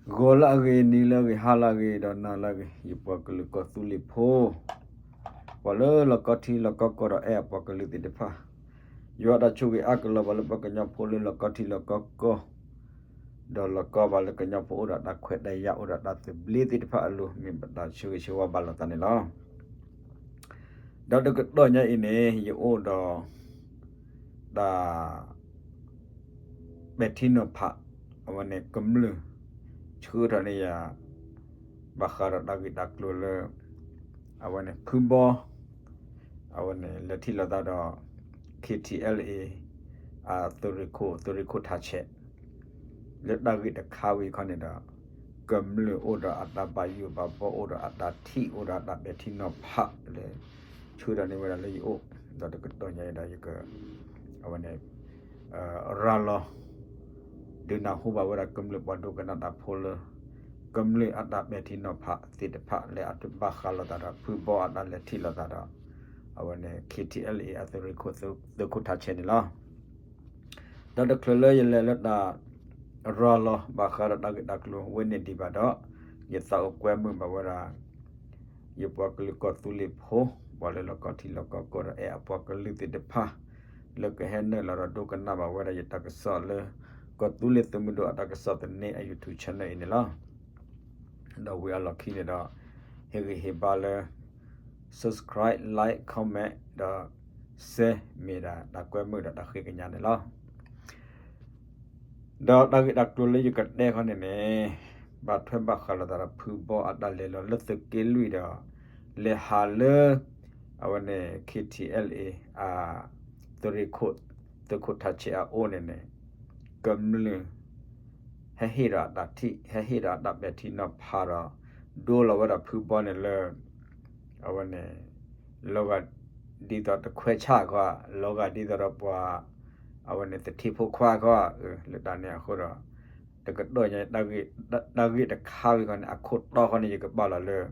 ဂီၤလၢအဂ့ၤ, နံၤလၢအဂ့ၤ, ဟါလၢအဂ့ၤ, ဒီးနၤလၢအဂ့ၤ, ယပှၤကလုာ်ကီၢ်သူလ့ၤဖိ, ပှၤလၢလီၢ်ကီၢ်ထံလီၢ်ကီၢ်ကီၢ်ဒီးအဲၣ်အပှၤကလုာ်သ့ၣ်တဖၣ်, ယွၤတၢ်ဆိၣ်ဂ့ၤအါကလီၤဘၣ်လၢပှၤကညီဖိလၢလီၢ်ကီၢ်ထံလီၢ်ကီၢ်ကီၢ်, ဒီးလီၢ်ကီၢ်ဘၣ်လၢကညီဖိအိၣ်ဒီးတၢ်ခွဲးတၢ်ယာ်အိၣ်ဒီးတၢ်သဘျ့သ့ၣ်တဖၣ်အလိၤ မ့ၢ်ဘၣ်တၢ်ဆၢဂ့ၤဆၢဝါဘၣ်လိာ်သးန့ၣ်လီၤ. ဒီးတကတီၢ်ညါအံၤန့ၣ် ယအိၣ်ဒီး တၢ် ပဲာ်ထံနီၤဖး အဝဲန့ၣ်ကမျၢၢ် ဆှၢထီၣ်န့ၢ်ယၤ ဘၣ်ဃးဒီးတၢ်ဂ့ၢ်တၢ်ကျိၤလၢ အဝဲန့ၣ်ဖုဘီ အဝဲန့ၣ်လဲၤထံၣ်လိာ်သးဒီး KTLA အသုးရ့ၣ်ခိၣ် သုးရ့ၣ်ခိၣ်ထးဆဲး လၢတၢ်ဂ့ၢ်တခါဝံၤခီန့ၣ်ဒီး ကမျၢၢ်အိၣ်ဒီးအတၢ်ဘၣ်ယိၣ်ဘၣ်ဘီ အိၣ်ဒီးအတၢ်ထံၣ်အိၣ်ဒီးအတၢ်ပဲာ်ထံနီၤဖးလၢ ဆှၢထီၣ်န့ၢ်ဝဲဒၣ်လၢယအိၣ် ဒီးတကတီၢ်ညါအံၤဒီးယက အဝဲန့ၣ် ရၤလီၤ ဒုးနၢ်ဟူဘၣ်ဝဲဒၣ်ကမျၢၢ်ပှၤဒိကနၣ်တၢ်ဖိလၢ ကမျၢၢ်အတၢ်ပဲာ်ထံနီၤဖးသ့ၣ်တဖၣ်လၢအတဘၣ်ဃးလိာ်သးဒီး ဖုဘီအတၢ်လဲၤထံၣ်လိာ်သးဒီး အဝဲန့ၣ် KTLA အသုးရ့ၣ်ခိၣ်သုးခိၣ်ထးဆဲးန့ၣ်လီၤ. ဒီးတချုးလၢယလဲၤလၢတၢ်ရၤလီၤဘၣ်ဃးဒီးတၢ်ဂ့ၢ်တၢ်ကျိၤဝဲန့ၣ်ဒံးဘၣ်ဒီး ယသးအိၣ်ကွဲမုာ်ဘၣ်ဝဲဒၣ် ယပှၤကလုာ်ကီၢ်သူလ့ၤဖိ ပှၤလၢလီၢ်ကီၢ်ထံလီၢ်ကီၢ်ကီၢ်ဒီးအဲၣ်အပှၤကလုာ်သ့ၣ်တဖၣ် လၢကဟဲနုာ်လီၤဒီးဒိကနၣ်ဘၣ်ဝဲဒၣ်ယတၢ်ကစီၣ်လၢ ကီၢ်သူလ့ၤသုးမုၢ်ဒိၣ်အတၢ်ကစီၣ်သန့အ YouTube channel အံၤန့ၣ်လီၤ. ဒီးဝံၤအလီၢ်ခံန့ၣ်ဒီး ဟ့ၣ်ဂံၢ်ဟ့ၣ်ဘါလၢ subscribe, like, comment ဒီး share မ့ၢ်ဒၣ်တၢ်ကွဲမုာ်ဒီးတၢ်ဃ့ကညးန့ၣ်လီၤ. ဒီးတၢ်ဂ့ၢ်တၢ်ကျိၤလၢယကတဲခီန့ၣ်န့ၣ် ဘၣ်ထွဲဘၣ်ဃးလိာ်သးဒီးဖုဘီအတၢ်လဲၤလီၤလၢသုးက့လွံၢ်ဒီး လဲၤဟးလၢ အဝဲန့ၣ် KTLA အ သုးရ့ၣ်ခိၣ် သုးခိၣ်ထးဆဲးအအိၣ်န့ၣ်န့ၣ် ကမျၢၢ် ဟဲဟ့ၣ်ဒီးအတၢ်ထံၣ် ဟဲဟ့ၣ်ဒီးအတၢ်ပဲာ်ထံနီၤဖးဒီး ဒိလီၤဝဲဒၣ်ဖုဘီန့ၣ်လၢ အဝဲန့ၣ် လီၤဂာ်ဒ်သိးတခွဲဆၣ်ခီ, လီၤဂာ်ဒ်သိးဒီးပှၤ အဝဲန့ၣ်သထ့ဖိခွါခီ, လၢတၢ်န့ၣ်အဃိဒီး တကတီၢ်ညါ တၢ်ဂ့ၢ်တခါဝံၤခီန့ၣ် အခိၣ်တီခီန့ၣ် ယကပာ်လီၤလၢ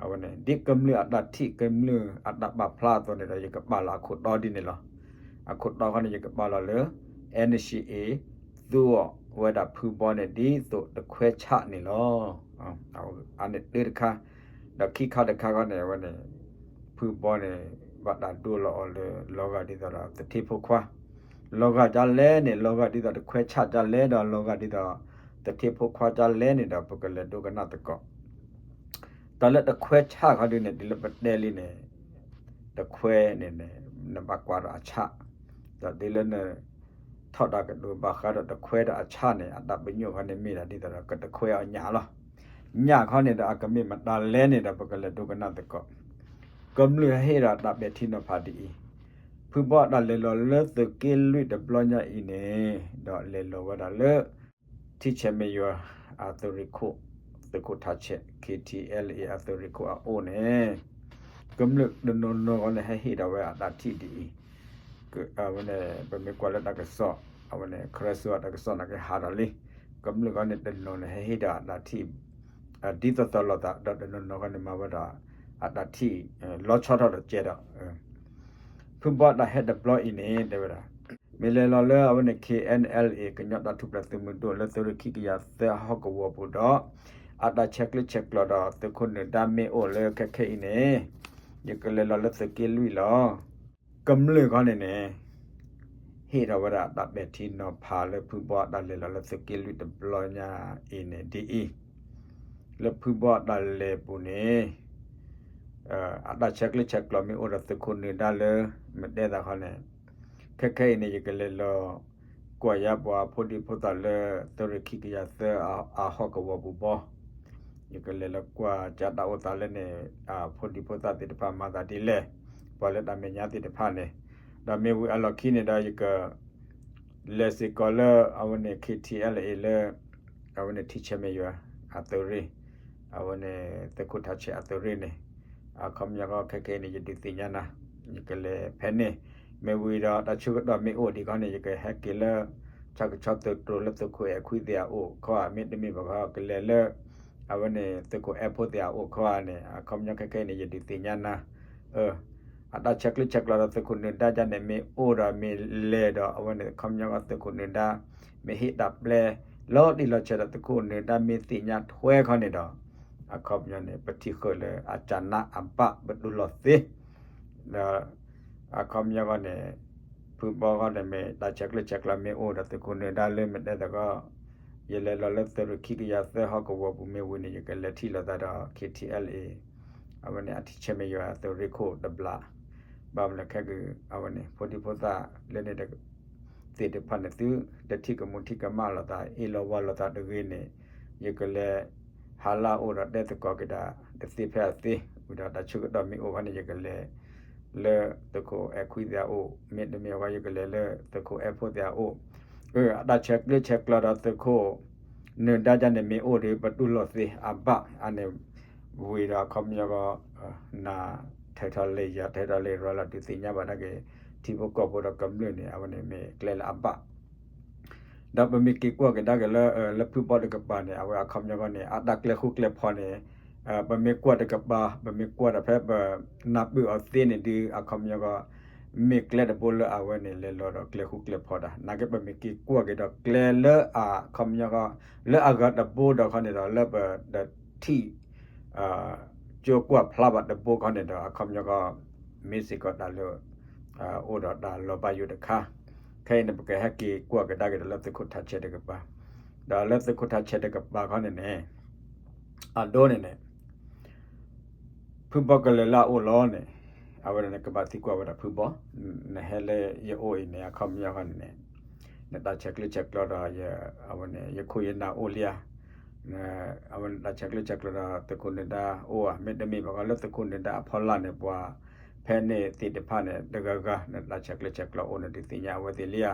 အဝဲန့ၣ် ဒ်ကမျၢၢ်အတၢ်ထံၣ် ကမျၢၢ်အတၢ်ပာ်ဖျါအသိးန့ၣ်ဒီး ယကပာ်လီၤအခိၣ်တီဒ်န့ၣ်လီၤ. အခိၣ်တီခီန့ၣ် ယကပာ်လီၤလၢ NCA သူအီၤဝဲဒၣ်ဖုဘီန့ၣ် ဒ်သိးတခွဲဆၣ်န့ၣ်လီၤ. အန့ၣ်တၢ်တခါ, ဒီးခံခါတခါခီန့ၣ် အဝဲန့ၣ် ဖုဘီန့ၣ် ဘၣ်တၢ်ဒိလီၤအီၤလၢ လီၤဂာ်ဒ်သိးဒီးသထ့ဖိခွါ, လီၤဂာ်ဒ်လဲၣ်န့ၣ် လီၤဂာ်ဒ်သိးတခွဲဆၣ်ဒ်လဲၣ်ဒီး လီၤဂာ်ဒ်သိး သထ့ဖိခွါဒ်လဲၣ်န့ၣ်ဒီး ပကလဲၤဒိကနၣ်သကိး တၢ်လၢတခွဲဆၣ်ခီဒုန့ၣ် တုၤလၢပတဲလံန့ၣ် တခွဲန့ၣ်န့ၣ် နဘၣ်ကွၢ်ဒီးအဆၣ်, ဒီးတုၤလၢန ထီၣ်တၢ်ကတိၤဘၣ်ဃးဒီးတခွဲဒီးအဆၣ်န့ၣ် အတၢ်ပညိၣ်ခီန့ၣ်မ့ၢ်ဒၣ်ဒ်သိးဒီး ကတခွဲအီၤညၣ်လီၤ. ညၣ်ခီန့ၣ်ဒီး အကမ့ၢ်မတၤလဲၣ်န့ၣ်ဒီး ပကလဲၤဒိကနၣ်သကိး, ကမျၢၢ်ဟဲဟ့ၣ်ဒီးတၢ်ပဲာ်ထံနီၤဖးဒ်အံၤ, ဖုဘီအတၢ်လဲၤလီၤလၢသုးက့လွံၢ်တဘျီညါအံၤန့ၣ် ဒီးလဲၤလီၤဝဲဒၣ်လၢ ထံဆဲးမ့ၢ်ယွၤ အသုးရ့ၣ်ခိၣ် သုးခိၣ်ထးဆဲး KTLA အသုးရ့ၣ်ခိၣ်အအိၣ်န့ၣ် ကမျၢၢ်တနီၤနီၤခီန့ၣ် ဟဲဟ့ၣ်ဒီးဝဲအတၢ်ထံၣ်ဒ်အံၤ, အဝဲန့ၣ် ပမ့ၢ်ကွၢ်လၢတၢ်ကစီၣ် အဝဲန့ၣ် ခရၢစိအတၢ်ကစီၣ်န့ၣ်ကဟးထီၣ်လံ, ကမျၢၢ်ခီန့ၣ်တနီၤန့ၣ် ဟဲဟ့ၣ်ဒီးအတၢ်ထံၣ် ဒ်သိးသိးလိာ်သး ဒီးတနီၤနီၤခီန့ၣ် မၤဝဲဒၣ်အတၢ်ထံၣ် လီၤဆီထီၣ်ဒီးကဲဒီး ဖုဘီအတၢ်ဟဲတဘျီအံၤန့ၣ် တဲဝဲဒၣ် မ့ၢ်လဲၤလီၤလၢအဝဲန့ၣ် KNLA ကညီတၢ်ထူၣ်ဖျဲးသုးမုၢ်ဒိၣ်လၢသုးရ့ၣ်ခံကယၤသၢအဟီၣ်ကဝီၤပူၤဒီး အတၢ်ဆဲးကျၢဆဲးကျိးဒီးသုးခိၣ်နၢၤဒါမ့ၢ်အိၣ်လၢခဲခဲအံၤန့ၣ် ယကလဲၤလီၤလၢသုးက့လွံၢ်လီၤ. ကမျၢၢ်ခီန့ၣ်န့ၣ် ဟ့ၣ်ထီၣ်ဝဲဒၣ်အတၢ်ပဲာ်ထံနီၤဖးလၢဖုဘီအတၢ်လဲၤလီၤလၢသုးက့လွံၢ်တဘျီညါအံၤန့ၣ်ဒ်အံၤ, လၢဖုဘီအတၢ်လဲၤပူၤန့ၣ် အတၢ်ဆဲးကျၢဆဲးကျိးမ့ၢ်အိၣ်ဒီးသုးခိၣ်နၢၤဒါလၢ မ့ၢ်တဲသးခီန့ၣ် ခဲခဲအံၤန့ၣ် ယကလဲၤလီၤ ကွၢ်ယါပှၤဖိဒံဖိသၣ်လၢ သုးရ့ၣ်ခံကယၤသၢအဟီၣ်ကဝီၤပူၤဘီ ယကလဲၤလီၤကွၢ်ကၢ်တၢ်အိၣ်သးလၢန့ၣ် ဖိဒံဖိသၣ်သ့ၣ်တဖၣ်မၤသးဒ်လဲၣ်, ပှၤလၢတၢ်မဲာ်ညါသ့ၣ်တဖၣ်န့ၣ်, ဒီးမ့ၢ်ဝံၤအလီၢ်ခံန့ၣ်ဒီးယက လဲၤစ့ၢ်ကီးလၢအဝဲန့ၣ် KTLA လၢ အဝဲန့ၣ်ထံဆဲးမ့ၢ်ယွၤ အသုးရ့ၣ်, အဝဲန့ၣ်သုးခိၣ်ထးဆဲးအသုးရ့ၣ်န့ၣ်, အခီပညီခီခဲခဲအံၤန့ၣ် ယဒုးသ့ၣ်ညါနၤ, ယကလဲၤဖဲန့ၣ်, မ့ၢ်ဝံၤဒီးတၢ်ဆၢကတီၢ်မ့ၢ်အိၣ်ဒံးခီန့ၣ် ယကဟဲက့ၤလၢ ဆၣ်ကဆီသုးတြိၤလၢသုးခိၣ်အဲၣ်ခွံသ့ၣ်အအိၣ်ခီဧါ, မ့တမ့ၢ်ဘၣ်ခီ ကလဲၤလၢ အဝဲန့ၣ်သုးခိၣ်အဲၣ်ဖိသ့ၣ်အအိၣ်ခီဧါန့ၣ်, အခီပညီခဲခဲအံၤန့ၣ် ယဒုးသ့ၣ်ညါနၤ, အတၢ်ဆဲးကျၢဆဲးကျိးဒီးသုးခိၣ်နၢၤဒါဒ်န့ၣ် မ့ၢ်အိၣ်ဒီးမ့ၢ်လဲၤဒီး အဝဲန့ၣ်အခီပညီသုးခိၣ်နၢၤဒါ မ့ၢ်ဟ့ၣ်တၢ်ပျဲ လီၤတံၢ်လီၤဆဲးဒီးသုးခိၣ်နၢၤဒါမ့ၢ်သ့ၣ်ညါထွဲခီန့ၣ်ဒီး အခီပညီန့ၣ် ပထံၣ်ဃုာ်လၢအကနးအဘၣ်ပတူၢ်လိာ်သ့ ဒီး အခီပညီဃီန့ၣ် ဖုဘီဃီန့ၣ်မ့ၢ်တၢ်ဆဲးကျၢဆဲးကျိးမ့ၢ်အိၣ်ဒီးသုးခိၣ်နၢၤဒါလၢမ့ၢ်တဲသကိး ယလဲၤလီၤလၢသုးရူးခံကယၤသၢဟီၣ်ကဝီၤပူၤမ့ၢ်ဝံၤန့ၣ် ယကလဲၤထံၣ်လိာ်သးဒီး ခ့ထံအဲလ်အ့ အဝဲန့ၣ် အထံဆဲးမ့ၢ်ယွၤသုးရ့ၣ်ခိၣ်တဘျီ ဘၣ်မနုၤလဲၣ်ခဲက့ၤ အဝဲန့ၣ် ဖိဒံဖိသၣ်လၢန့ၣ် သ့ၣ်တဖၣ်န့ၣ်သု တထံၣ်ကမူထံၣ်ကမၣ်လိာ်သး အ့ၣ်လိာ်ဝါလိာ်သးတဂ့ၤန့ၣ် ယကလဲၤ ဟါလၢအအိၣ်ဒီးတဲသကိးက့ၤဒၣ် တသ့ဖဲအသ့ ဝံၤဒီးတၢ်ဆၢကတီၢ်မ့ၢ်အိၣ်ခီန့ၣ် ယကလဲၤ လၢသုးခိၣ်အဲၣ်ခွံသ့ၣ်အအိၣ် မ့တမ့ၢ်ဝဲယကလဲၤလၢသုးခိၣ်အဲၣ်ဖိသ့ၣ်အအိၣ် အတၢ်ဆဲးကျၢဆဲးကျိးဒီးသုးခိၣ် နၢၤဒါဒ်န့ၣ်မ့ၢ်အိၣ်ဒီး ပတူၢ်လိာ်သ့အဘၣ် အန့ၣ် ဝံၤဒီးအခီပညီကီး နၤထဲးထီၣ်လံာ်ယၤထဲးထီၣ်လံာ် ရၤလီၤဒုးသ့ၣ်ညါဘၣ်ဒၣ်က့ၤ ထံဖိကီၢ်ဖိဒီးကမျၢၢ်န့ၣ် အဝဲန့ၣ်မ့ၢ်ကျဲလၢအဘၣ် ဒီးပမ့ၢ်က့ၤကွၢ်ကဒါက့ၤလၢ လၢဖုဘီတကပၤန့ၣ် အဝဲအခီပညီကီးန့ၣ် အတၢ်ကျဲဃူကျဲဖိးန့ၣ် ပမ့ၢ်ကွၢ်တကပၤ ပမ့ၢ်ကွၢ်ဒီးဖဲပနၢ်ပၢၢ်အီၤသ့န့ၣ်ဒုး အခီပညီကီး မ့ၢ်ကျဲတဘိလၢအဝဲန့ၣ် လဲၤလီၤဒီးကျဲဃူကျဲဖိးတၢ် နာ်က့ပမ့ၢ်က့ၤကွၢ်က့ၤဒီးကျဲလၢအခီပညီကီး လၢအဂၤတဘိဒီးခီန့ၣ်ဒီး လၢပတထံၣ် ကၠိကွၢ်ဖျါဘၣ်တဘိခီန့ၣ်ဒီး အခီပညီကီး မ့ၢ်စ့ၢ်ကီးတၢ်လၢ အိၣ်ဒီးတၢ်လီၤဘၣ်ယိၣ်တခါ ခဲအံၤန့ၣ် ပကဟဲက့ၤကွၢ်ကဒါက့ၤဒီးလၢသုးခိၣ်ထးဆဲးတကပၤ ဒီးလၢသုးခိၣ်ထးဆဲးတကပၤခီန့ၣ်န့ၣ် အဒိန့ၣ်န့ၣ် ဖုဘီကလဲၤလၢအအိၣ်လီၤန့ၣ် အဝဲန့ၣ်နကဘၣ်သံကွၢ်ဝဲဒၣ်ဖုဘီ နဟဲလၢယအိၣ်အံၤန့ၣ် အခီပညီဃီန့ၣ်န့ၣ် နတၢ်ဆဲးကျၢဆဲးကျိးဒီး အဝဲန့ၣ် ယခိၣ်ယနၢ်အိၣ်လံဧါ အဝဲန့ၣ်တၢ်ဆဲးကျၢဆဲးကျိးဒီးသုးခိၣ်နၢၤဒါအိၣ်ဧါ မ့တမ့ၢ်ဘၣ်ဃီလၢသုးခိၣ်နၢၤဒါအဖီလာ်န့ၣ် ပှၤဖဲန့ၣ်သ့ၣ်တဖၣ်န့ၣ် တဂၤဂၤ နတၢ်ဆဲးကျၢဆဲးကျိးအိၣ်န့ၣ်ဒုးသ့ၣ်ညါအဝဲသ့ၣ်လံဧါ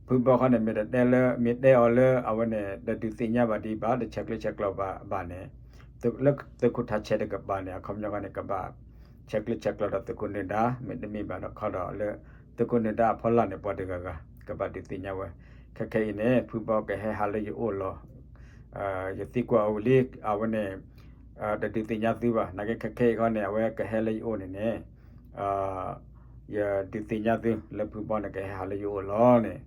ဖုဘီဃီန့ၣ် မ့ၢ်တတဲလၢ မ့ၢ်တဲအီၤလၢအဝဲန့ၣ် တဒုးသ့ၣ်ညါဘၣ်ဒံးဘၣ် တဆဲးကျၢဆဲးကျိးဘၣ်ဘၣ်န့ၣ် လၢသုးခိၣ်ထးဆဲးတကပၤန့ၣ် အခီပညီဃီန့ၣ် ကဘၣ်ဆဲးကျၢဆဲးကျိးဒီးသုးခိၣ်နၢၤဒါ မ့တမ့ၢ်ဘၣ်ဒီးခီဒီးလၢ သုးခိၣ်နၢၤဒါအဖီလာ်န့ၣ် ပှၤတဂၤဂၤ ကဘၣ်ဒုးသ့ၣ်ညါဝဲ ခဲခဲအံၤန့ၣ် ဖုဘီကဟဲဟးလၢယအိၣ်လီၤ ယသံကွၢ်အီၤဝံၤလံ အဝဲန့ၣ် တဒုးသ့ၣ်ညါသုဘၣ် နာ်က့ခဲခဲအံၤဃီန့ၣ် အဝဲကဟဲလၢယအိၣ်န့ၣ်န့ၣ် ယဒုးသ့ၣ်ညါသု လၢဖုဘီန့ၣ်ကဟဲဟးလၢယအိၣ်လီၤန့ၣ်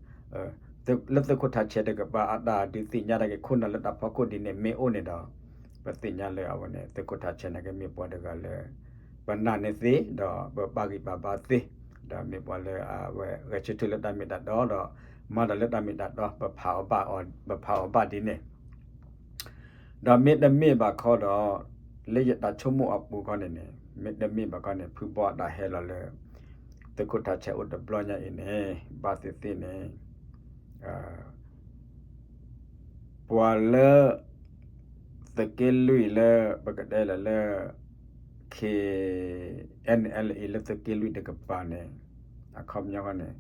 လၢသုးခိၣ်ထးဆဲးတကပၤအတၢ်ဒုးသ့ၣ်ညါတၢ်က့ၤခိၣ်နၢ်လၢတၢ်ဖီခိၣ်ဒ်န့ၣ်မ့ၢ်အိၣ်န့ၣ်ဒီး ပသ့ၣ်ညါလၢအဝဲန့ၣ် သုးခိၣ်ထးဆဲးန့ၣ်ကမ့ၢ်ပှၤတဂၤလၢ ပနာ်န့ၢ်သ့ ဒီးပဘၣ်ဂံၢ်ဘၣ်ဘါသ့ ဒီးမ့ၢ်ပှၤလၢအဝဲဂဲၤဆၢထၢၣ်လၢတၢ်မ့ၢ်တၢ်တီဒီး မၤတၢ်လၢတၢ်မ့ၢ်တၢ်တီ ပဖးအီၤဘၣ်ဒ်န့ၣ် ဒီးမ့တမ့ၢ်ဘၣ်ခီဒီး လၢယတၢ်ဆိကမိၣ်အပူၤခီန့ၣ်န့ၣ် မ့တမ့ၢ်ဘၣ်ခီန့ၣ် ဖုဘီအတၢ်ဟဲလီၤလၢ သုးခိၣ်ထးဆဲးအိၣ်တဘျီညါအံၤန့ၣ် ဘၣ်သ့ၣ်သ့ၣ်န့ၣ် ပှၤလၢ သုးက့လွံၢ်လၢ ပကတဲလၢလၢ KNLA လၢသုးက့လွံၢ်တကပၤန့ၣ် အခီပညီဃီန့ၣ်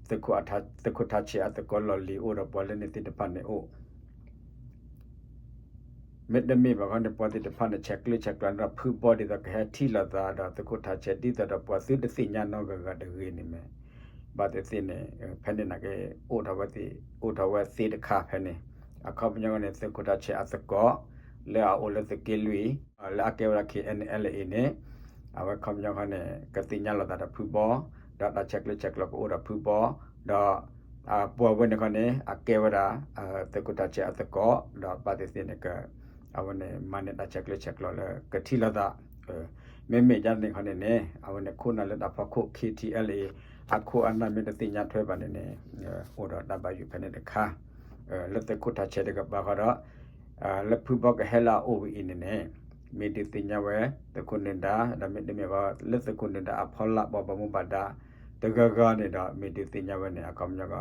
သုးခိၣ်ထးဆဲးအသကိးလီၢ်လံၤအိၣ်ဒီးပှၤလၢန့ၣ်သ့ၣ်တဖၣ်န့ၣ်အိၣ် မ့တမ့ၢ်ဘၣ်ခီန့ၣ် ပှၤသ့ၣ်တဖၣ်န့ၣ်ဆဲးကျၢဆဲးကျိးန့ၣ်ဒီး ဖုဘီဒ်သိးကဟဲထံၣ်လိာ်သးဒီးသုးခိၣ်ထးဆဲးဒ်သိးဒီးပှၤသုတသ့ၣ်ညါနီတဂၤဂၤတဂ့ၤန့ၣ်မ့ၢ် ဘၣ်သ့ၣ်သ့ၣ်န့ၣ် ဖဲန့ၣ်နာ်က့ အိၣ်ထီၣ်ဝဲသ့ၣ် အိၣ်ထီၣ်ဝဲသ့ၣ်တခါဖဲန့ၣ် အခီပညီဃီန့ၣ် သုးခိၣ်ထးဆဲးအသကိး လၢအအိၣ်လၢသုးက့လွံၢ် လၢအကဲဝဲဒၣ် KNLA အံၤန့ၣ် အဝဲခီပညီဃီန့ၣ် ကသ့ၣ်ညါလိာ်သးဒီးဖုဘီ ဒီးတၢ်ဆဲးကျၢဆဲးကျိးကအိၣ်ဒီးဖုဘီ ဒီး ပှၤဝဲန့ၣ်ခီန့ၣ် အကဲဝဲဒၣ် သုးခိၣ်ထးဆဲးအသကိး ဒီးဘၣ်သ့ၣ်သ့ၣ်န့ၣ် အဝဲန့ၣ်မၤန့ၢ်တၢ်ဆဲးကျၢဆဲးကျိးလၢ ကထံၣ်လိာ်သး မ့မ့ၢ်ဒ်န့ၣ်ခီန့ၣ်န့ၣ် အဝဲန့ၣ်ခိၣ်နၢ်လၢတၢ်ဖီခိၣ် KTLA အခိၣ်အနၢ်မ့ၢ်တသ့ၣ်ညါထွဲဘၣ်န့ၣ်န့ၣ် အိၣ်ဒီးတၢ်ဘၣ်ယိၣ်ဖဲန့ၣ်တခါ လၢသုးခိၣ်ထးဆဲးတကပၤဃီဒီး လၢဖုဘီကဟဲလၢအအိၣ်ဝံၤအံၤန့ၣ်န့ၣ် မ့ၢ်ဒုးသ့ၣ်ညါဝဲ သုးခိၣ်နၢၤဒါ ဒီးမ့တမ့ၢ်ဘၣ် လၢသုးခိၣ်နၢၤဒါအဖီလာ်ပှၤဘၣ်မူဘၣ်ဒါ တဂၤဂၤန့ၣ်ဒီး မ့ၢ်ဒုးသ့ၣ်ညါဝဲန့ၣ် အခီပညီကီး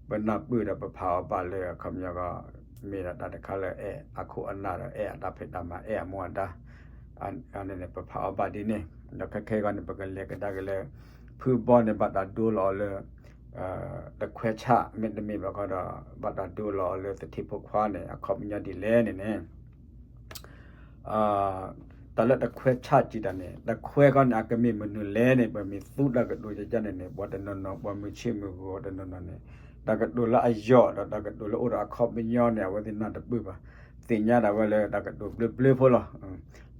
ပနၢ်ပၢၢ်ဒီးပဖးအီၤဘၣ်လၢအခီပညီကီး မ့ၢ်ဒၣ်တၢ်တခါလၢအဲၣ်အခိၣ်အနၢ်ဒီးအဲၣ်အတၢ်ဖံးတၢ်မၤ အဲၣ်အမူအဒါ အန့ၣ်န့ၣ် ပဖးအီၤဘၣ်ဒ်န့ၣ် ဒီးခဲခဲအံၤန့ၣ် ပကလဲၤကဒါက့ၤလၢ ဖုဘီန့ၣ် ဘၣ်တၢ်ဒိလီၤအီၤလၢ တခွဲဆၣ် မ့တမ့ၢ်ဘၣ်ခီဒီး ဘၣ်တၢ်ဒိလီၤအီၤလၢသထံဖိခွါန့ၣ် အခီပညီဒ်လဲၣ်န့ၣ်န့ၣ် တၢ်လၢတခွဲဆၣ်ကံတၢ်န့ၣ် တခွဲခီန့ၣ် အကမ့ၢ်မနုၤလဲၣ်န့ၣ် ပမ့ၢ်သူတၢ်ကတိၤယကန့ၣ်န့ၣ် ပှၤတနီၤနီၤ ပှၤမုၢ်ဆ့ၣ်မုၢ်ဂီၤတနီၤနီၤန့ၣ် တၢ်ကတိၤလၢအယိာ်ဒီးတၢ်ကတိၤလၢအိၣ်ဒီးအခီပညီန့ၣ် အဝဲသ့ၣ်နၢ်တပၢၢ်ဘၣ် သ့ၣ်ညါဒၣ်ဝဲလၢတၢ်ကတိၤဘျၢဘျၢဖိလီၤ.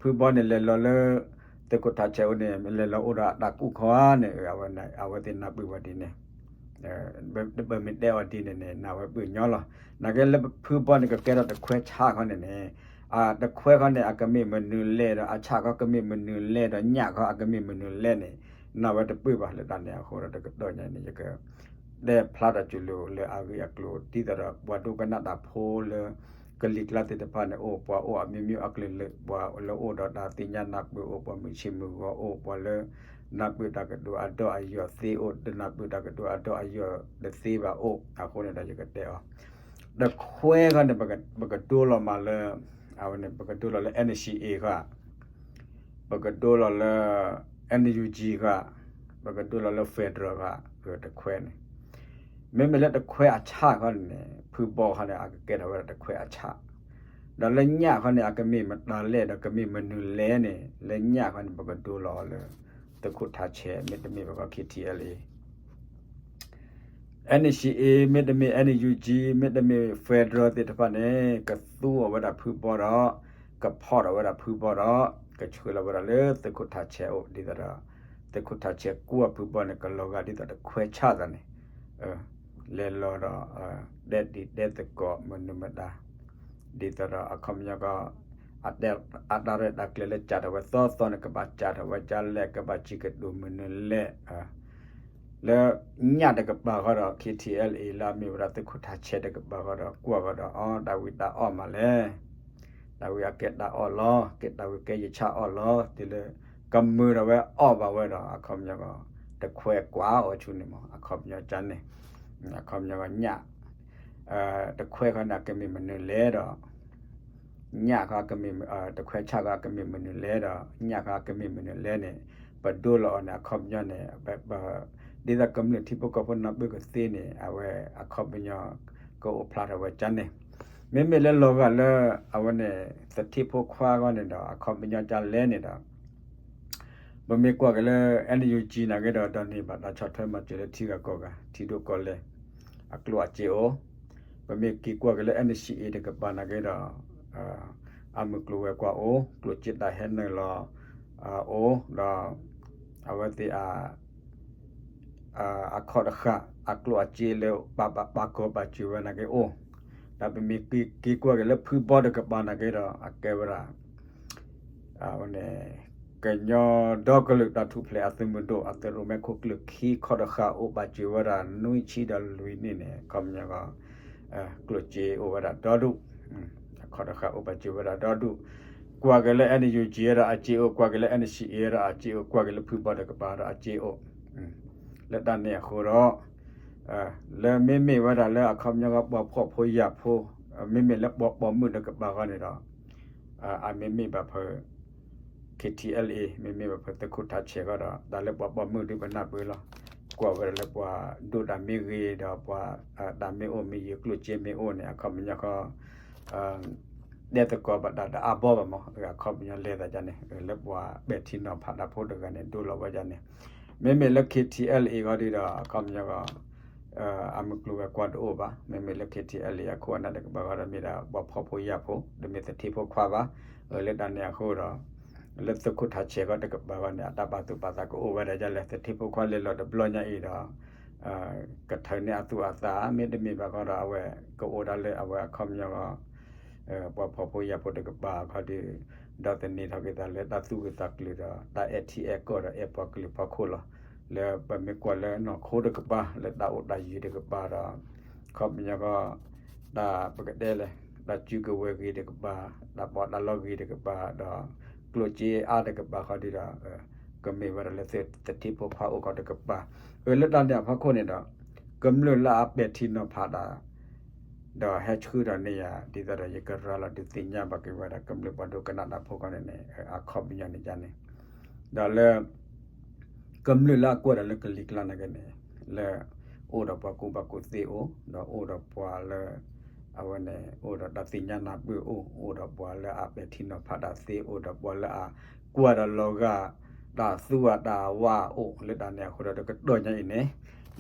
ဖုဘီန့ၣ်လဲၤလီၤလၢ သုးခိၣ်ထးဆဲးအိၣ်န့ၣ် လဲၤလီၤအိၣ်ဒီးအတၢ်ကူၣ်ခီဧါန့ၣ် အဝဲသ့ၣ်နၢ်ပၢၢ်ဝဲဒ်န့ၣ် ပမ့ၢ်တဲအီၤဒ်န့ၣ်န့ၣ် နာ်ဝဲပှဲၤညီလီၤ. နာ်က့လၢဖုဘီန့ၣ် ကကဲထီၣ်တခွဲဆၣ်ခီန့ၣ်န့ၣ်, တခွဲခီန့ၣ် အကမ့ၢ်မနုၤလဲၣ်ဒီး အဆၣ်ခီကမ့ၢ်မနုၤလဲၣ်ဒီး ညၣ်ခီအကမ့ၢ်မနုၤလဲၣ်န့ၣ် နာ်ဝဲတပှဲၤဘၣ်. လၢတၢ်န့ၣ်အဃိဒီး တကတီၢ်ညါန့ၣ် ယက တဲဖျါတၢ်စူၤလိာ်လၢအဂ့ၢ်အကျိၤ ဒ်သိးဒီးပှၤဒိကနၣ်တၢ်ဖိလၢ ကလံၤကျါသ့ၣ်တဖၣ်န့ၣ် အိၣ်ပှၤအိၣ်အမျိုးမျိုးအကလုာ်ကလုာ်, ပှၤလၢအိၣ်ဒီးတၢ်သ့ၣ်ညါနၢ်ပၢၢ်အိၣ်, ပှၤမုာ်ဆ့မုာ်ဂီၤအိၣ်, ပှၤလၢ နၢ်ပၢၢ်တၢ်ကတိၤအဒီအယိာ်သ့အိၣ်, တနၢ်ပၢၢ်တၢ်ကတိၤအဒီအယိာ်တသ့ဘၣ်အိၣ်. အဃိန့ၣ်ဒီး ယကတဲအီၤ တခွဲခီန့ၣ် ပကဒိလီၤမးလၢ အဝဲန့ၣ် ပကဒိလီၤလၢ N C A ဃီ, ပကဒိလီၤလၢ N U G ဃီ, ပကဒိလီၤလၢ federal ဃီ, တခွဲန့ၣ် မ့မ့ၢ်လၢတခွဲအဆၣ်ခီန့ၣ် ဖုဘီခီန့ၣ် အကကဲထီၣ်ဝဲဒၣ်တခွဲအဆၣ်, ဒီးလၢညၣ်ခီန့ၣ် အကမ့ၢ်မတၤလဲၣ်ဒီးကမ့ၢ်မနုၤလဲၣ်န့ၣ် လၢညၣ်ခီန့ၣ် ပကဒိလီၤအီၤလၢ သုးခိၣ်ထးဆဲး မ့တမ့ၢ်ဘၣ်ခီ K T L A N C A မ့တမ့ၢ် N U G မ့တမ့ၢ် federal သ့ၣ်တဖၣ်န့ၣ် ကသူအီၤဝဲဒၣ်ဖုဘီဒီး ကဖီၣ်ထီၣ်ဝဲဒၣ်ဖုဘီဒီး ကဆှၢလီၤဝဲဒၣ်လၢသုးခိၣ်ထးဆဲးအိၣ် ဒ်သိးဒီး သုးခိၣ်ထးဆဲးကွၢ်ဖုဘီန့ၣ် ကလီၤဂာ်ဒ်သိးတခွဲဆၣ်သးန့ၣ် လဲၤလီၤဒီး တဲဒံတဲသကိးမနုၤမတၤ ဒ်သိးဒီးအခီပညီကီး အတၢ်ရဲၣ်တၢ်ကျဲၤလၢကးထီၣ်ဝဲသီသီန့ၣ် ကဘၣ်ကးထီၣ်ဝဲဒ်လဲၣ် ကဘၣ်စံးကတိၤမနုၤလဲၣ် လၢညၣ်တကပၤဃီဒီး K T L A လၢအမ့ၢ်ဝဲဒၣ်သုးခိၣ်ထးဆဲးတကပၤဃီဒီး ကွၢ်ဃီဒီး အီ တၢ်ဝံတၢ်အီၣ်မးလဲၣ်, တၢ်ဝံအကဲတၢ်အီၣ်လီၤ, ကဲတၢ်ဝံကဲယဆၣ်အီၣ်လီၤ တုၤလၢကမၢဒီးဝဲအီၣ်ဘၣ်ဝဲဒီး အခီပညီကီး တခွဲကွၢ်အီၤဆူန့ၣ်မး အခီပညီကန့ၣ် အခီပညီကီးညၣ် တခွဲခီန့ၣ် အကမ့ၢ်မနုၤလဲၣ်ဒီး ညၣ်ဃီ တခွဲဆၣ်ဃီ အကမ့ၢ်မနုၤလဲၣ်ဒီး ညၣ်ဃီ အကမ့ၢ်မနုၤလဲၣ်န့ၣ် ပဒိလီၤအီၤန့ၣ် အခီပညီန့ၣ် ဒ်သိးကမျၢၢ်ထံဖိကီၢ်ဖိနၢ်ပၢၢ်ကသ့န့ၣ် အဝဲအခီပညီ ကအိၣ်ဖျါထီၣ်ဝဲကန့ၣ် မ့မ့ၢ်လၢလီၤဂာ်လၢ အဝဲန့ၣ် သထ့ဖိခွါအဂီၢ်န့ၣ်ဒီး အခီပညီကလဲၣ်န့ၣ်ဒီး ပမ့ၢ်ကွၢ်က့ၤလၢ N U G နာ်က့ဒီး ဒီးန့ၢ်ဘၣ်တၢ်ဆီၣ်ထွဲမၤစၢၤလၢထံဂၤကီၢ်ဂၤ ထံဒိၣ်ကီၢ်လဲၢ် အကျိၣ်အစ့အိၣ်, ပမ့ၢ်က့ၤကွၢ်က့ၤလၢ N C A တကပၤနာ်က့ဒီး အမုၢ်ကျိၤဝဲၤကွာ်အိၣ်, ကျိၣ်စ့တၢ်ဟဲနုာ်လီၤ အိၣ်ဒီး အဝဲသ့ၣ် အခီၣ်တဃာ် အကျိၣ်အစ့လၢပာ်ဘၣ်ပာ်ကီၤပာ်စၢၤဝဲနာ်က့အိၣ်, ဒီးပမ့ၢ်က့ၤကွၢ်က့ၤလၢဖုဘီတကပၤနာ်က့ဒီး အကဲဝဲဒၣ် အဝဲန့ၣ် ကညီဒီကလုာ်တၢ်ထူၣ်ဖျဲးအသုးမုၢ်ဒိၣ် အသုးရိၣ်မဲခိၣ်ကျၢၢ်ခံ ခီၣ်တဃာ်အိၣ်ဘၣ်စၢၤဝဲဒၣ် နွံဆံဒီးလွံၢ်နံၣ်န့ၣ် အခီပညီကီး ကျိၣ်စ့အိၣ်ဝဲဒၣ်ဒီဒူၣ်, အခီၣ်တဃာ်အိၣ်ဘၣ်စၢၤဝဲဒၣ်ဒီဒူၣ်, ကွၢ်က့ၤလၢ N U G ဒီးအစ့အိၣ်, ကွၢ်က့ၤလၢ N C A ဒီးအစ့အိၣ်, ကွၢ်က့ၤလၢဖုဘီတကပၤဒီးအစ့အိၣ်, လၢတၢ်န့ၣ်အဃိဒီး လၢမ့မ့ၢ်ဝဲဒၣ်လၢအခီပညီကီး ပှၤဖှီၣ်ဖိယာ်ဖိ, မ့မ့ၢ်လၢပှၤပိာ်မုၣ်တကပၤဃီန့ၣ်ဒီး အမ့မ့ၢ်ဘၣ်ဖဲ K T L A မ့မ့ၢ်ဘၣ်ဖဲသုးခိၣ်ထးဆဲးဃီဒီး တၢ်လၢပှၤပိာ်မုၣ်ဒုးပနၢ်ပၢၢ်လီၤ, ကွၢ်ဝဲဒၣ်လၢပှၤဒိၣ်တၢ်မ့ၢ်ဂ့ၤဒီးပှၤ တၢ်မ့ၢ်အိၣ်မ့ၢ်ယံၤ ကျိၣ်စ့မ့ၢ်အိၣ်န့ၣ် အခီပညီဃီ တဲသကိးဘၣ်တၢ်တအါဘီဘၣ်မး, အခီပညီလဲၤသးဒ်န့ၣ် လၢပှၤပဲာ်ထံနီၤဖးတၢ်ဖိတဂၤန့ၣ် ဒိလီၤဝဲဒ်န့ၣ်, မ့မ့ၢ်လၢ K T L A ဃီဒုးဒီး အခီပညီကီး အမုၢ်ကျိၤဝဲၤကွာ်တအိၣ်ဘၣ်, မ့မ့ၢ်လၢ K T L A အခိၣ်အနၢ်တကပၤဃီဒီး မ့ၢ်ဒၣ်ပှၤဖှီၣ်ဖိယာ်ဖိ တမ့ၢ်သထ့ဖိခွါဘၣ်, လၢတၢ်န့ၣ်အဃိဒီး လၢသုးခိၣ်ထးဆဲးဃီတကပၤဃီန့ၣ် အတၢ်ပာ်သူၣ်ပာ်သးကအိၣ်ဝဲဒၣ်ဒ်လဲၣ်, သထ့ဖိခွါလဲၤလီၤတဘျီညါအံၤဒီး ကထုးန့ၢ်အသူၣ်အသး မ့တမ့ၢ်ဘၣ်ဃီဒီး အဝဲကအိၣ်ဒၣ်လၢအဝဲအခီပညီ ပှၤဖှီၣ်ဖိယာ်ဖိတကပၤခီဒီး ဒီးသန့ၤထီၣ်က့ၤသးလၢတၢ်သူၣ်ဂၢၢ်သးကျၢၤဒီး တၢ်အဲၣ်ထံအဲၣ်ကီၢ်ဒီးအဲၣ်ပှၤကလုာ်ဖီခိၣ်လီၤ. လၢပမ့ၢ်ကွၢ်လၢနီၢ်ခိတကပၤ လၢတၢ်အိၣ်တၢ်ယံၤတကပၤဒီး အခီပညီဃီ တၢ်ပကတဲလဲၣ် တၢ်စုကဝဲၤဂ့ၤတကပၤ, တၢ်ပီးတၢ်လီဂ့ၤတကပၤဒီး ကျိၣ်စ့အါတကပၤခီဒုးဒီး ကမ့ၢ်ဝဲဒၣ်လၢသထ့ဖိခွါအိၣ်ခီတကပၤ, လၢတၢ်န့ၣ်အဖီခိၣ်န့ၣ်ဒီး ကမျၢၢ်လၢအပဲာ်ထံနီၤဖးတၢ် ဒီးဟဲဆှၢထီၣ်န့ၢ်ယၤ ဒ်သိးဒီးယကရၤလီၤဒုးသ့ၣ်ညါဘၣ်က့ၤဝဲဒၣ် ကမျၢၢ်ပှၤဒိကနၣ်တၢ်ဖိခီန့ၣ်န့ၣ် အခီပညီန့ၣ်န့ၣ်, ဒီးလၢ ကမျၢၢ်လၢအကွၢ်တၢ်လၢကလံၤကျါနာ်က့န့ၣ် လၢအိၣ်ဒီးပှၤကူၣ်ဘၣ်ကူၣ်သ့အိၣ်, ဒီးအိၣ်ဒီးပှၤလၢ အဝဲန့ၣ် အိၣ်ဒီးတၢ်သ့ၣ်ညါနၢ်ပၢၢ်အိၣ်, အိၣ်ဒီးပှၤလၢအပဲာ်ထံနီၤဖးတၢ်သ့, အိၣ်ဒီးပှၤလၢအကွၢ်ဒီးလီၤဂာ် တၢ်သူအတၢ်ဝါအိၣ်, လၢတၢ်န့ၣ်အဃိဒီးတကတီၢ်ညါအံၤန့ၣ်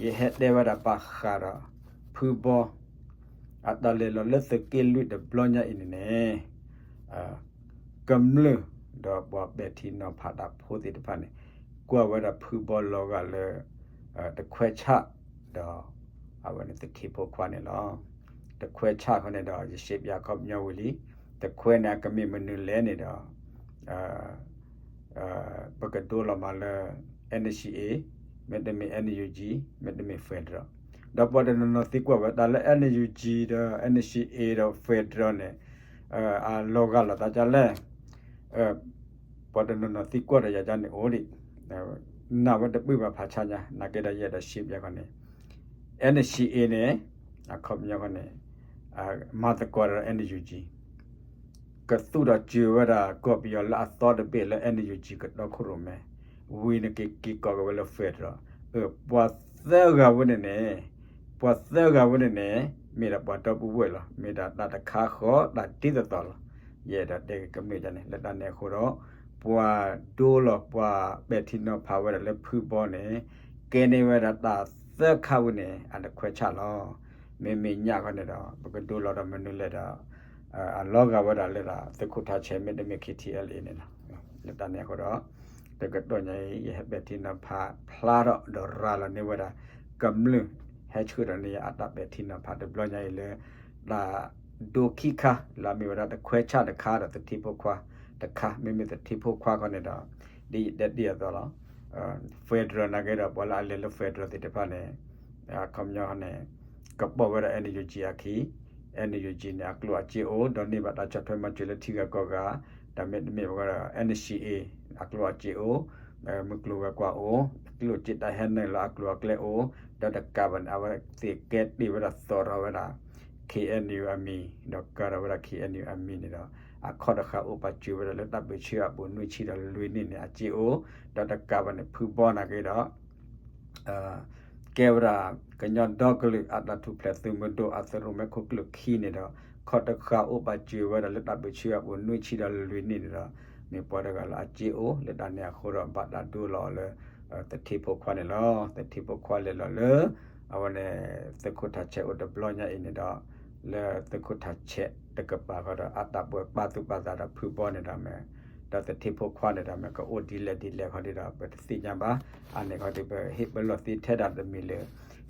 ယဟဲတဲဝဲဒၣ်ဘၣ်ဃးဒီး ဖုဘီ အတၢ်လဲၤလီၤလၢသုးက့လွံၢ်တဘျီညါအံၤန့ၣ်န့ၣ် ကမျၢၢ်ဒီးပှၤပဲာ်ထံနီၤဖးတၢ်ဖိသ့ၣ်တဖၣ်န့ၣ် ကွၢ်ဝဲဒၣ်ဖုဘီလီၤဂာ်လၢ တခွဲဆၣ် ဒီး အဝဲန့ၣ်သထ့ဖိခွါန့ၣ်လီၤ. တခွဲဆၣ်ခီန့ၣ်ဒီး ယရှဲပၠးခီပညီဝံၤလံ, တခွဲန့ၣ်အကမ့ၢ်မနုၤလဲၣ်န့ၣ်ဒီး ပကဒိလီၤမးလၢ NCA မ့တမ့ၢ် NUG မ့တမ့ၢ် federal ဒီးပှၤတနီၤနီၤသံကွၢ်ဝဲတၢ်လၢ NUG ဒီး NCA ဒီး federal န့ၣ် အလီၤဂာ်လိာ်သးဒ်လဲၣ်. ပှၤတနီၤနီၤသံကွၢ်ဒီးယၤဒ်န့ၣ်အိၣ်ဒံး, နာ်ဝဲတပၢၢ်ဘၣ်ဖးဆါညါ နာ်က့ဒီးယအဲၣ်ဒိးရှဲပၠးခီန့ၣ် NCA န့ၣ် အခီပညီခီန့ၣ် မၤသကိးဒီး NUG ကသူၣ်ထီၣ်စၢၤဝဲဒၣ်ကီၢ်ပယီၤလၢအသီတဘ့ၣ်လၢ NUG ကတီခိၣ်ရိၣ်မဲ, ဝံၤန့ၣ်က့ၤက့ၤကိးက့ၤဝဲလၢ federal. ပှၤသၢဂၤဝဲန့ၣ်န့ၣ်, ပှၤသၢဂၤဝဲန့ၣ်န့ၣ် မ့ၢ်ဒၣ်ပှၤဒီပုၢ်ဝဲၢ်လီၤ. မ့ၢ်ဒၣ်တၢ်တခါဃီ တၢ်ဒ်သိးသိးလီၤ. ယအဲၣ်ဒိးတဲက့ၤကမျၢၢ်ဒ်န့ၣ် လၢတၢ်န့ၣ်အဃိဒီး ပှၤဒိလီၤ ပှၤပဲာ်ထံနီၤဖးဝဲဒၣ်လၢဖုဘီန့ၣ် ကဲန့ၢ်ဝဲဒၣ်တၢ်သၢခါဝဲန့ၣ် အတခွဲဆၣ်လီၤ. မ့မ့ၢ်ညါခီန့ၣ်ဒီး ပကဒိလီၤဒီးမနုၤလဲၣ်ဒီး အလီၤဂာ်ဝဲဒၣ်လၢဒၣ်သုးခိၣ်ထးဆဲး မ့တမ့ၢ် KTLA န့ၣ်လီၤ. လၢတၢ်န့ၣ်အဃိဒီး တကတီၢ်ညါအံၤ ယဟဲပဲာ်ထံနီၤဖးဖျါထီၣ်ဒီးရၤလီၤန့ၢ်ဝဲဒၣ် ကမျၢၢ်ဟဲဆှၢထီၣ်န့ၢ်ယၤအတၢ်ပဲာ်ထံနီၤဖးတဘျီညါအံၤလၢ တၢ်ဒိခံခါလၢအမ့ၢ်ဝဲဒၣ်တခွဲဆၣ်တခါဒီးသထ့ဖိခွါတခါ မ့မ့ၢ်သထ့ဖိခွါခီန့ၣ်ဒီး ဒ်ယတဲတ့ၢ်အသိးလီၤ. federal နာ်က့ဒီး ပှၤလၢအလဲၤလၢ federal သ့ၣ်တဖၣ်န့ၣ် အခီပညီန့ၣ် ကပိာ်ဝဲဒၣ် NUG အခံ, NUG န့ၣ် အကျိၣ်အစ့အိၣ် ဒီးန့ၢ်ဘၣ်တၢ်ဆီၣ်ထွဲမၤစၢၤလၢထံဂၤကီၢ်ဂၤ, ဒီးမ့တမ့ၢ်ဘၣ်ဒီး NCA အကျိၣ်အစ့အိၣ်, မုၢ်ကျိၤဝဲၤကွာ်အိၣ်, ကျိၣ်စ့တၢ်ဟဲနုာ်လီၤအကျိၤအကျဲအိၣ်, ဒီးတကးဘၣ်န့ၣ် အဝဲသ့ၣ်ကဲတ့ၢ်ဝဲဒၣ်သိးထီၣ်ဝဲဒၣ် KNU အမံၤ, ဒီးကၤထီၣ်ဝဲဒၣ် KNU အမံၤန့ၣ်ဒီး အခီၣ်တဃာ်အိၣ်ပာ်စၢၤဝဲဒၣ်လၢတၢ်ပၢဆှၢအပူၤနွံဆံဒီးလွံၢ်နံၣ်န့ၣ် အစ့အိၣ်, ဒီးတကးဘၣ်န့ၣ် ဖုဘီနာ်က့ဒီး ကဲဝဲဒၣ် ကညီဒီကလုာ်အတၢ်ထူၣ်ဖျဲးသုးမုၢ်ဒိၣ်အသုးရိၣ်မဲခိၣ်ကျၢၢ်ခံန့ၣ်ဒီး ခီၣ်တဃာ်အိၣ်ပာ်စၢၤဝဲဒၣ်လၢတၢ်ပၢဆှၢအပူၤနွံဆံဒီးလွံၢ်နံၣ်န့ၣ်ဒီး မ့ၢ်ပှၤတဂၤလၢအစ့အိၣ် လၢတၢ်န့ၣ်အဃိဒီး ဘၣ်တၢ်ဒိလီၤအီၤလၢ သထ့ဖိခွါန့ၣ်လီၤ. သထ့ဖိခွါလဲၤလီၤလၢ အဝဲန့ၣ် သုးခိၣ်ထးဆဲးအိၣ်တဘျီညါအံၤန့ၣ်ဒီး လၢသုးခိၣ်ထးဆဲးတကပၤဃီဒီး အတၢ်ပှဲၤပာ်သူၣ်ပာ်သးဒီးဖုဘီန့ၣ်ဒီးမ့ၢ် ဒီးသထ့ဖိခွါန့ၣ်ဒီးမ့ၢ် ကအိၣ်ဒ်လဲၣ်ဒ်လဲၣ်ခီဒ်ဒီး ပတသ့ၣ်ညါဘၣ်. အန့ၣ်ခီဒ်ပဟ့ၣ်ပလီၢ်သ့ထဲဒၣ်တမံၤလၢ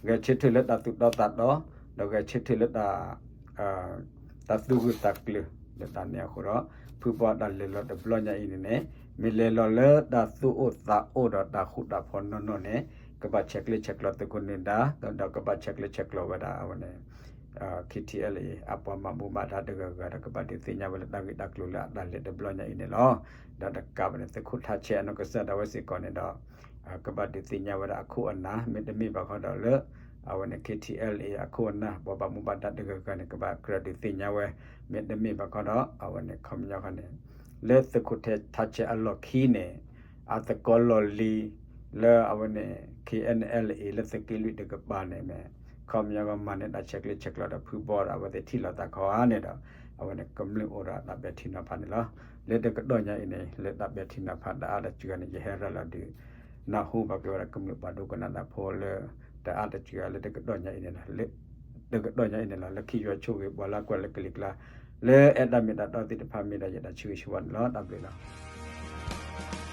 ဂဲၤဆၢထၢၣ်လၢတၢ်သူၣ်တီသးတီ ဒီးဂဲၤဆၢထၢၣ်လၢတၢ် တၢ်သူၣ်ဂၢၢ်သးကျၢၤ လၢတၢ်န့ၣ်အဃိဒီး ဖုဘီတၢ်လဲၤလီၤတဘျီညါအံၤန့ၣ်န့ၣ် မ့ၢ်လဲၤလီၤလၢတၢ်သူၣ်အိၣ်သးအိၣ်ဒီးတၢ်ဃူတၢ်ဖိးနီၢ်နီၢ်န့ၣ် ကဘၣ်ဆဲးကျၢဆဲးကျိးသုးခိၣ်နၢၤဒါ ဒီးကဘၣ်ဆဲးကျၢဆဲးကျိးဝဲဒၣ်အဝဲန့ၣ် KTLA အပှၤဘၣ်မူဘၣ်ဒါတဂၤဂၤဒီး ကဘၣ်ဒုးသ့ၣ်ညါဝဲလၢတၢ်ဂ့ၢ်တၢ်ကျိၤလၢအတၢ်လဲၤတဘျီညါအံၤန့ၣ်လီၤ. ဒီးတကးဘၣ်န့ၣ် သုးခိၣ်ထးဆဲးအနီၢ်ကစၢ်ဒၣ်ဝဲစ့ၢ်ကီးန့ၣ်ဒီး ကဘၣ်ဒုးသ့ၣ်ညါဝဲဒၣ်အခိၣ်အနၢ် မ့တမ့ၢ်ဘၣ်ဃီဒီးလၢ အဝဲန့ၣ် KTLA အခိၣ်အနၢ် ပှၤဘၣ်မူဘၣ်ဒါတဂၤဂၤန့ၣ် ကဘၣ်ကြၢးဒုးသ့ၣ်ညါဝဲ မ့တမ့ၢ်ဘၣ်ဃီဒီး အဝဲန့ၣ်ခီပညီဃီန့ၣ် လၢသုးခိၣ်ထးဆဲးအလီၢ်ခံန့ၣ် အသကိးလီၢ်လံၤ လၢအဝဲန့ၣ် KNLA လၢသုးက့လွံၢ်တကပၤန့ၣ်မ့ၢ် ခီပညီကမၤန့ၢ်တၢ်ဆဲးကျၢဆဲးကျိးဒီးဖုဘီဒီး အဝဲသ့ၣ်ထံၣ်လိာ်သးခီဧါန့ၣ်ဒီး အဝဲန့ၣ်ကမျၢၢ်အိၣ်ဒီးတၢ်ပဲာ်ထံနီၤဖးန့ၣ်လီၤ. လၢတကတီၢ်ညါအံၤန့ၣ် လၢတၢ်ပဲာ်ထံနီၤဖးတအါတစှၤန့ၣ် ယဟဲရၤလီၤဒုး နၢ်ဟူဘၣ်က့ၤဝဲဒၣ်ကမျၢၢ်ပှၤဒိကနၣ်တၢ်ဖိလၢ တအါတစှၤလၢတကတီၢ်ညါအံၤန့ၣ်လီၤ. တကတီၢ်ညါအံၤန့ၣ်လီၤ လၢခံယွၤဆိၣ်ဂ့ၤပှၤလၢကွၢ်လၢကလံၤကျါ လၢအဲၣ်တၢ်မ့ၢ်တၢ်တီသ့ၣ်တဖၣ်မ့ၢ်ဒၣ်ယတၢ်ဆၢဂ့ၤဆၢဝါန့ၣ်လီၤ. တၢ်ဘျုးလီၤ.